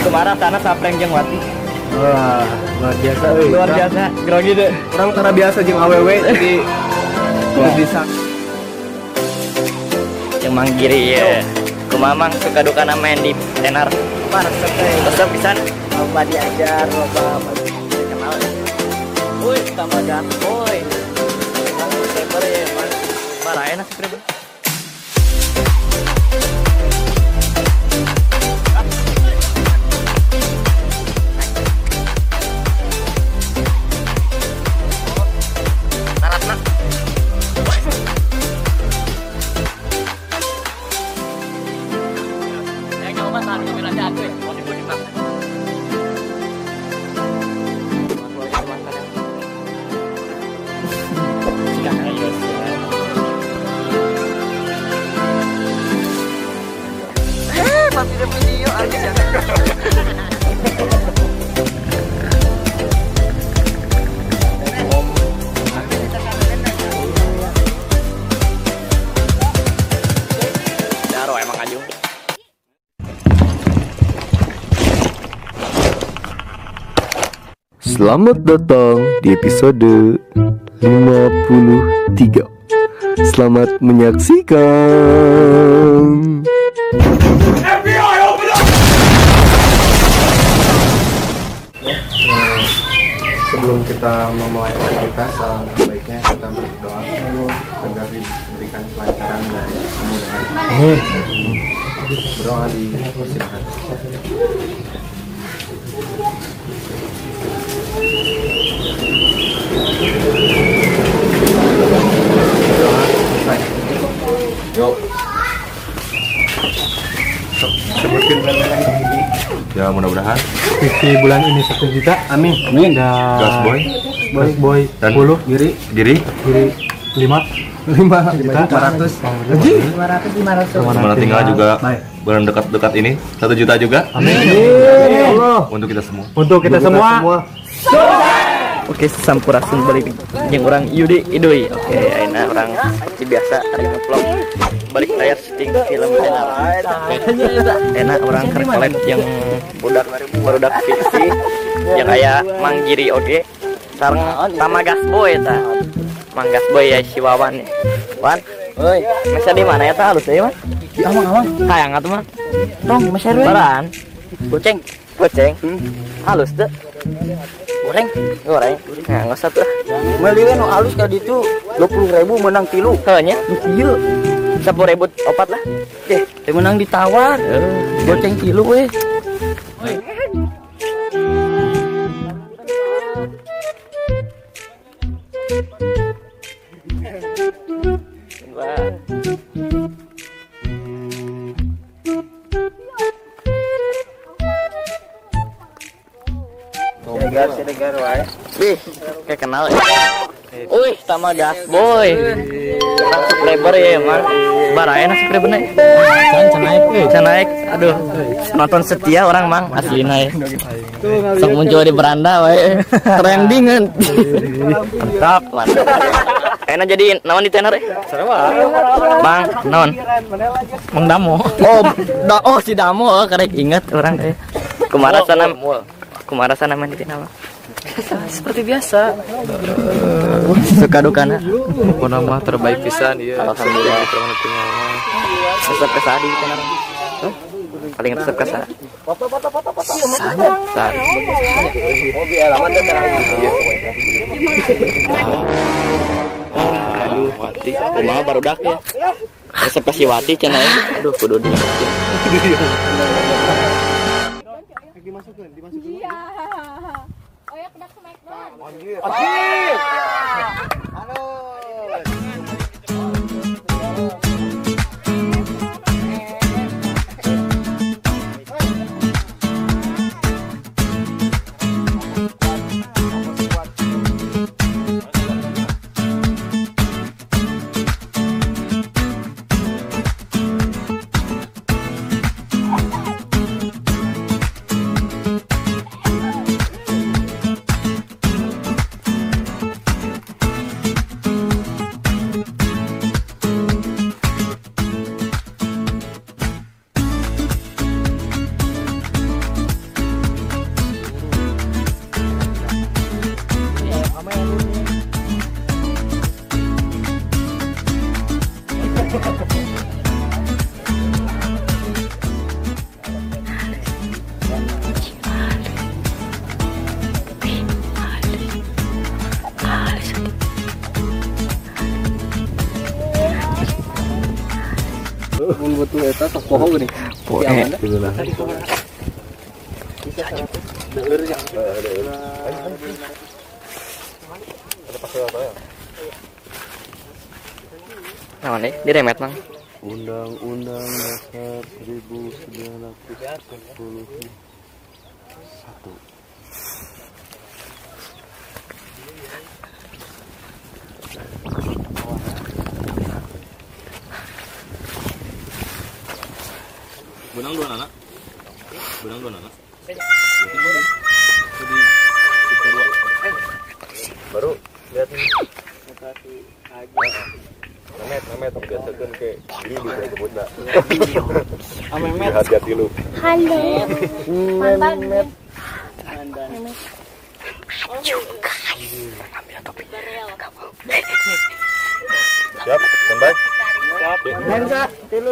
Kumaha sana sapreng jeung Wati. Wah, luar biasa euy. Luar biasa, grogi deh. Urang tara biasa jeung awewe jadi kudu bisa. Jeung Mang Giri ya. Kumaha Mang suka dukana main di tenar? Mah resep euy. Resep pisan. Loba diajar, loba kenal. Woi, tambah gas boy. Mang subscriber ya, Mang. Marah subscriber. Video aja. Daro emang ajung. Selamat datang di episode 53. Selamat menyaksikan. FBI, open up! Sebelum kita memulai aktivitas, alangkah baiknya kita berdoa agar diberikan kelancaran dan kemudahan. Berdoa dipersilakan. Doa selesai. Yuk. Sebutin berapa lagi? Ya mudah-mudahan visi bulan ini 1 juta. Amin. Amin. Dan Gas boy. Boy boy dan 10 Giri Giri 5 juta 500. 500 Mana tinggal juga bulan dekat-dekat ini 1 juta juga. Amin. Ya Allah. Untuk kita semua. Untuk kita semua. Oke, sampurasun balik jeung urang Yudi Idui. Oke, ayeuna urang seperti biasa hari ngevlog balik layar syuting film tenar. Enak urang keur collab jeung budak fiksi yang aya Mang Giri oge sareng Tama Gasboy eta. Mang Gasboy ya si Wawan. Wan, oi, mesa di mana eta halus euy, Man? Di amang-amang. Hayang atuh mah. Tong, mesa we. Baran. Goceng. Goceng. Halus teu. Goreng. Goreng. Nah, nggak usah tuh. Meuli we nu alus ka ditu 20.000 menang tilu. Heuh nya. Nu kieu 10.000 opat lah. Deh, teh menang ditawar. Goceng tilu we. Siregar wae. Wih, kayak kenal ya. Wih, sama gas boy. Subscriber ya, Mang. Baraena subscriberna. Can naik euy. Can naik. Aduh. Penonton setia orang, Mang, aslina ya. Sok muncul di beranda wae. Trending kan. Mantap, mantap. Enak jadi naon di tenar ya? Bang, naon? Mang Damo. Oh, oh si Damo, karek inget orang teh. Kumaha sana? Kumaha sana main di tenar? Seperti biasa. Suka dukana. Pokona mah terbaik pisan ieu. Alhamdulillah. Resep ke saha di tenar? Paling resep ke saha? Saha. Aduh, Wati. Kumaha barudak ya? Resep ke si Wati cenah ya. Aduh, kudu di. Dimasukin, dimasukin. Iya. Oh ya, kena smackdown. Anjir. Anjir. Halo. butuh eta sok poho geuning. Poe. Naon deh, diremet Mang. Undang-Undang Dasar 1941. Benang dua anak. Benang dua anak. Baru lihat nih. Memet biasakeun ke ini bisa disebut dah. Video. Amemet. Hati-hati lu. Halo. Memet. Aduh, guys. Ambil topi. Siap, standby. Siap. Lensa 3 5.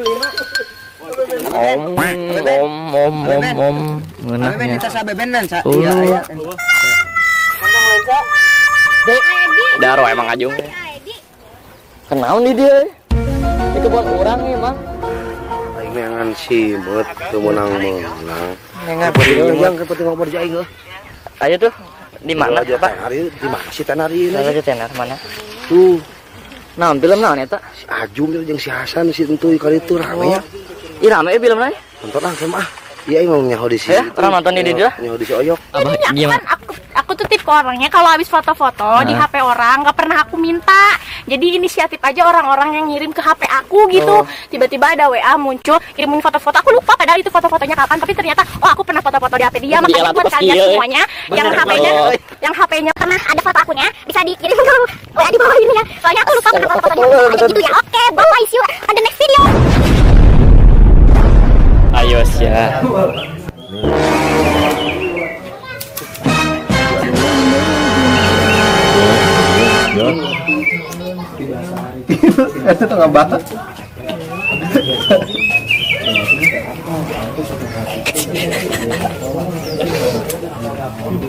Om om om om om. Beben kita sabeben lensa. Iya, iya. Lensa. Daro emang ajung. Kenal nih dia. Ini kebun orang nih, Mang. Aing neangan simeut teu meunang-meunang. Nengan yang seperti ngobrol jeung aing heuh. Ayo tuh di mana, Pak? Di mana sih tenar ieu? Aja tenar mana? Tuh. Naon film naon eta? Si Ajung jeung si Hasan si entuy kali itu rame ya. Ih rame film naon? Nonton ah sama ah. Iya aing mau nyaho di sini. Ya, orang nonton di dia. Nyaho di si Oyok. Abah gimana? Aku tuh tipe orangnya kalau habis foto-foto di HP orang nggak pernah aku minta. Jadi inisiatif aja orang-orang yang ngirim ke HP aku gitu. Tiba-tiba ada WA muncul kirimin foto-foto. Aku lupa padahal itu foto-fotonya kapan, tapi ternyata oh aku pernah foto-foto di HP dia. Makanya buat kalian semuanya yang HP-nya pernah ada foto akunya bisa dikirim ke WA di bawah ini ya. Soalnya aku lupa pernah foto-fotonya. Ada gitu ya. Oke, bye, see you on the next video. Ayo ya. Itu tengah banget.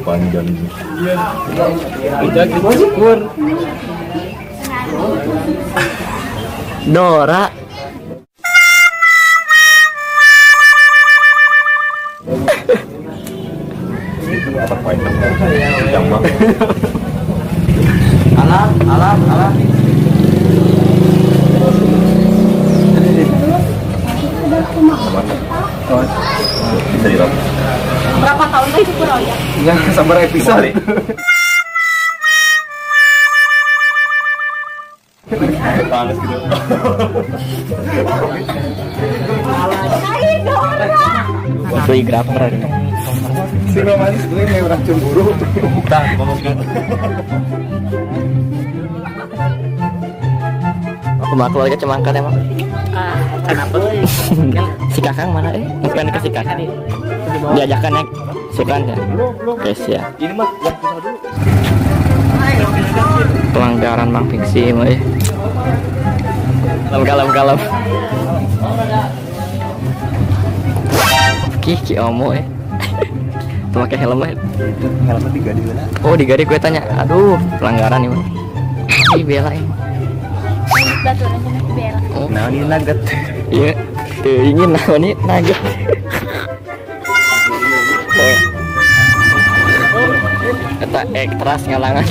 Panjang. Dora. Alam, alam, alam. Bisa dirap. Berapa tahun lagi kurang ya? Ya, sabar episode. Panas gitu. Fotografer. Si romantis gue yang orang cemburu. Tah, ngomong gitu. Aku mah keluarga cemangkat emang. Kenapa? Si kakang mana Bukan ke si kakang. Diajakan ya, sukan ya. Oke, ya. Ini mah yang susah dulu. Pelanggaran Mang Fiksi mah. Kalem kalem. Ki ki omo Tuh pakai helm Helmnya digadi lah. Oh, digadi gue tanya. Aduh, pelanggaran ini. Ih, bela ini. Oh. Nah, ini nugget. Iya, ingin nah ini nugget. Kata ekstras ngalangan.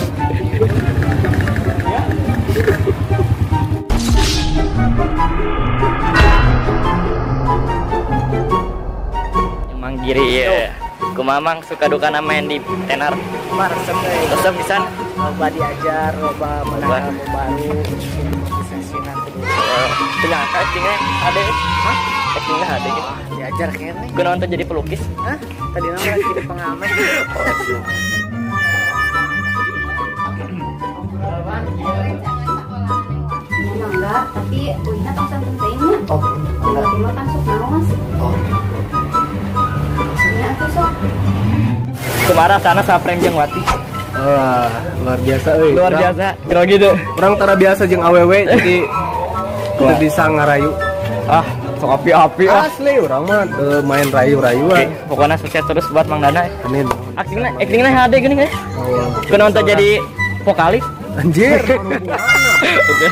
Emang giri ya. Kumamang suka dukana main di tenar. Resep Resep pisan. Loba diajar, loba menang ilmu baru. Sesinan kudu. Ternyata actingnya ada. Hah? Actingnya ada gitu. Diajar kene. Kunaon teh jadi pelukis? Hah? Tadi nama lagi jadi pengamen. Enggak, tapi uina tong pentingnya. Oh, tiba-tiba kan sok naon. Oh. Nya atuh sok. Kumaha sana sapreng jeung Wati. Wah, luar biasa euy. Luar biasa. Grogi tuh. Urang tara biasa jeung awewe jadi teu bisa ngarayu. Ah, sok api-api ah. Asli urang mah main rayu-rayuan. Oke, pokoknya sukses terus buat Mang Dana. Amin. Actingnya HD gini ya. Oh. Kunaon teh jadi vokalis? Anjir. Oke.